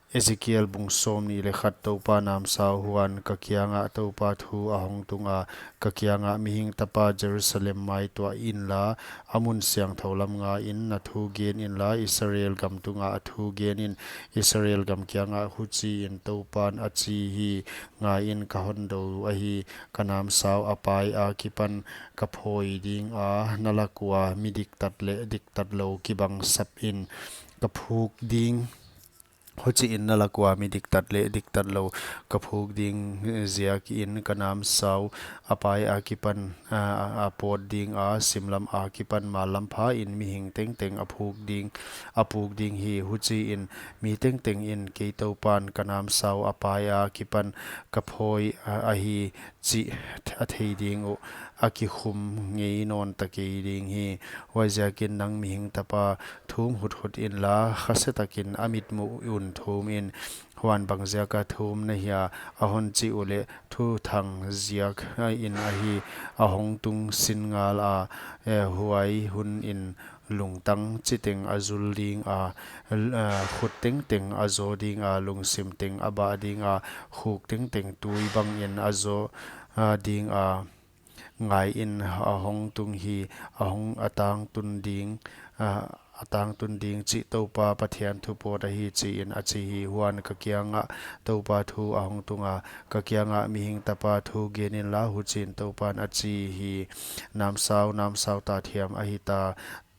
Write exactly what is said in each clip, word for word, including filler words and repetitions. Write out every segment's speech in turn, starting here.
Ezekiel bung sawmnih leh khat. Toupa namsau. Huan ka kiangah Toupa thu a hong tunga, ka kiangah, mihing tapa, Jerusalem mai tuah inla, a mun siangthou lam nga in, na thu gen inla, Israel gam tungah a thu gen in. Israel gam kiangah huchiin Toupan a chi hi: Ngai in, ka hon dou ahi, ka namsau a pai akipan ka phawi dinga, na lak ua mi diktat leh diktatlou kibang sap in ka phuk ding. Huchiin na lak ua mi diktat leh diktatlou ka phuk ding ziakin, ka namsau a pai akipan, a, a, a pawt dinga, simlam akipan mallam phain mihing tengteng a phuk ding, a puk ding hi. Huchiin mi tengteng in, kei Toupan ka namsau a pai akipan ka phawi, a, ahi, chih a thei ding uh, a kikhum ngei nawn ta kei ding hi. Huaiziakin nang, mihing tapa, thum huthut inla, khase takin a mitmuh un thum in. Huan bangziaka thum na hia? A hon chih uleh, thuthang ziakin ahi, a hong tung sin ngala, eh, huai hunin lungtang chiteng a zul dinga, l-, eh, khut tengteng a zaw dinga, lungsim teng a bah dinga, khuk tengteng tui bangin a zaw, ah, dinga. Ngai in, a hong tung hi, a hong, a tangtun ding, a, a tangtun ding chih Toupa Pathian thu pawt ahi, chiin a chi hi. Huan ka kiangah Toupa thu a hong tunga, ka kiangah, mihing tapa, thu gen inla, huchiin Toupan a chi hi: Namsau, namsau tathiam ahi ta,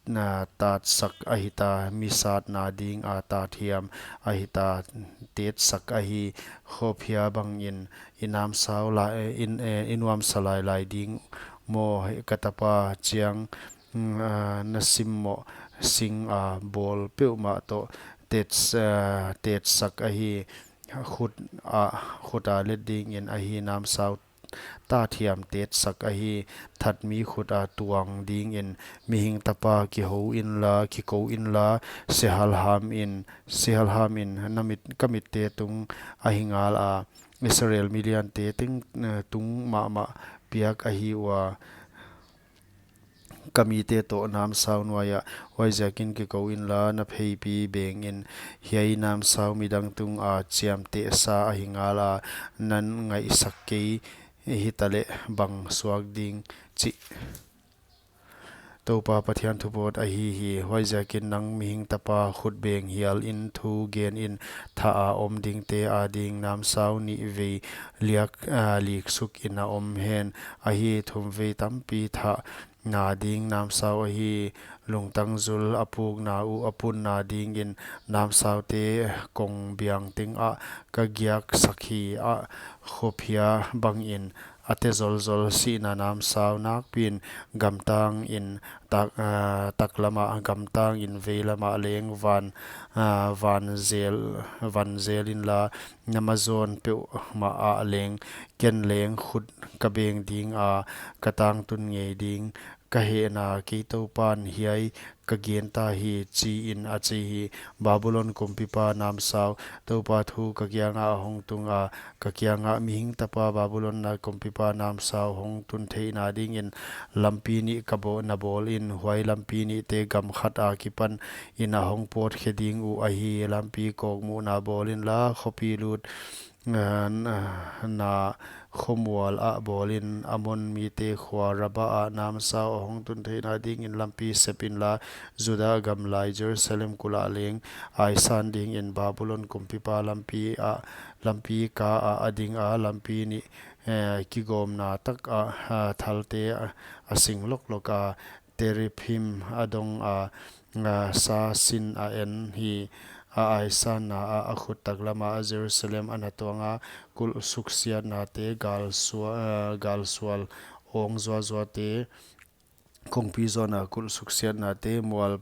na tatsak ahi ta, mi satna dinga tathiam ahi ta, tetsak ahi. Khophia bangin i namsau la, eh, in, eh, i nuamsa lailai ding maw, ka tapa, chiang, mm, ah, na simmoh singa bawl peuhmah toh tets-, ah, tetsak ahi. Khut a, khuta let dingin ahi, namsau tathiam tetsak ahi, thatmi khuta tuang dingin. Mihing tapa, kihou inla, kikou inla, sihalham in, sihalham in, na mit, ka mitte tung ahi ngala, Israel miliante teng, eh, tung mahmah piak ahi ua, ka mite toh namsau nuaiah. Huaiziakin kikou inla, na pheipi bengin, hiai namsau midang tunga chiamtehsa ahi ngala, nan ngaihsak kei hitaleh bang suak ding, chih Toupa Pathian thu pawt ahi hi. Huaiziakin nang, mihing tapa, khut beng hialin thu genin, tha a om dingte ading namsau nih vei liak, ah, liksuk in a om hen. Ahi, thumvei tampi thah na ding namsau ahi, lungtang zul a pukna uh a punna dingin, namsaute kongbiang tengah ka giaksak hi. A, khophia bangin a te zolzol sihna namsau nakpiin, gamtangin tak, ah, taklamah, gamtangin veilamah leng van, ah, van zel, van zel inla, na mazawn peuhmah ah leng, ken leng khut ka beng dinga, ka tangtun ngei ding, ka hehna kei Toupan hiai ka gen ta hi, chiin a chi hi. Babulon kumpipa namsau. Toupa thu ka kiangah a hong tunga, ka kiangah, mihing tapa, Babulon na kumpipa namsau hong tun theihna dingin lampi nih ka bawl, na bawlin, huai lampi nihte gam khat akipanin a hong pawtkhe ding uh ahi. Lampi kawkmuhna bawl inla, khopi lut, ah, na, na khomual ah bawlin, Amon mite khua Raba ah namsau a hong tun theihna dingin lampi sep inla, Juda gam lai Jerusalem kulh ah leng aisan dingin Babulon kumpipa lampi ah, lampi ka ah a dinga, lampi nih, eh, kigawmna tak ah, ah, thalte, ah, a sing loklok a, Terafim a dong a, a sa sin a en hi. A aisanna ah a khut taklamah Jerusalem a na tuanga, kulh suksiatnate, gal sua-, eh, galsual awng zuazuate, kongpi zawna kulh suksiatnate, mual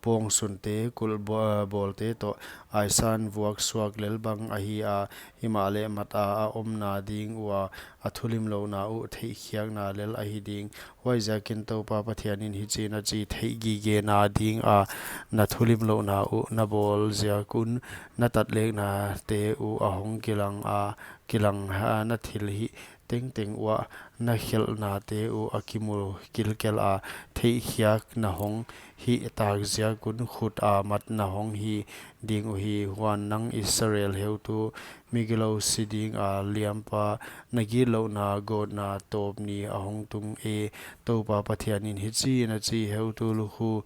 pawngsunte, kulh baw-, eh, bawlte toh aisan vuak suak lel bang ahi a, himahleh mat a a omna ding ua, a thulimlouhna uh theihkhiakna lel ahi ding. Huaiziakin Toupa Pathianin hichiin a chi, theihgigena dinga na thulimlouhna uh na bawl ziak un, na tatleknate uh a hong kilang a, kilang a, na thilhihte tengteng uah na khelhnate uh a kimu kilkel a, theihkhiak na hong hih tak ziak un khut a mat na hong hih ding uhi. Huan nang Israel heutu, migilou si dinga liampa, na gitlouhna gawtna tawp ni a hong tung e, Toupa Pathian in hichiin a chi: Heutu lukhu,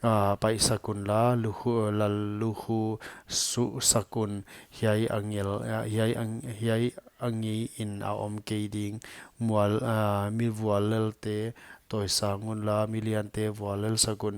ah, paihsak unla, lukhu, lal lukhu suhsak un. Hiai a ngel, ah, hiai a, hiai a ngei in a om kei ding. Mual, ah, mi vuallelte tawisang unla, mi liante vuallelsak un.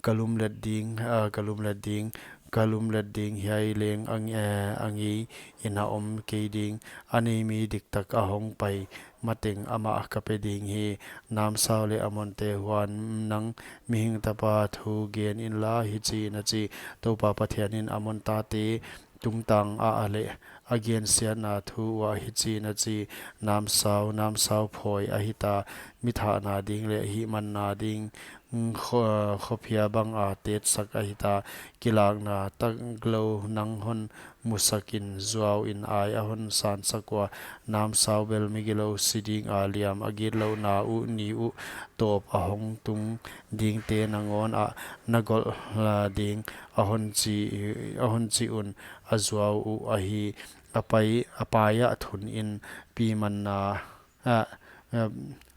Ka lumlet ding, ah, ka lumlet ding, ka lumlet ding, hiai leng a ng-, eh, a ngei in a om kei ding. A nei mi diktak a hong pai mateng amah ka pe ding hi. Namsau leh Amonte, huan nang mihing tapa, thu gen inla, hichiin a chi: Toupa Pathian in Amon tate tungtang ah leh a gensiatna thu uah hichiin a chi: Namsau, namsau phawi a hita, mi thahna ding leh hihmanna ding, mm, kho-, khophia banga tetsak a hita, kilakna taklou nang hon musakin zuauin ai a hon sansak ua. Namsau bel migilou si dinga liam, a gitlouhna uh ni uh tawp a hong tung dingte nangawn ah na golh, ah, ding, a hon chi, a hon chi un, a zuau uh ahi. A pai, a pai ah thun in pimanna, ah, ah,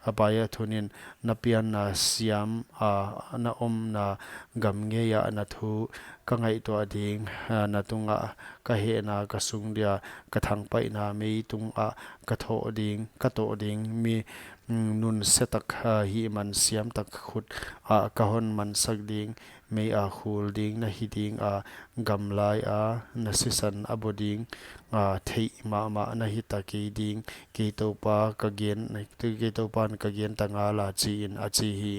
a pai ah thun in na pianna siam, ah, na omna gam ngei ah na thu ka ngaihtuah ding, ah, na tungah ka hehna ka sung dia, ka thangpaihna mei tungah ka thoh ding, ka thoh ding. Mi, mm, nunse tak, ah, hihman siam tak khut ah ka hon mansak ding. Mei a khul ding na hi dinga, gamlai a na sisan a bo ding, ah, theih mahmah na hita kei ding. Kei Toupa ka gen, kei Toupan ka gen ta ngala, chiin a chi hi.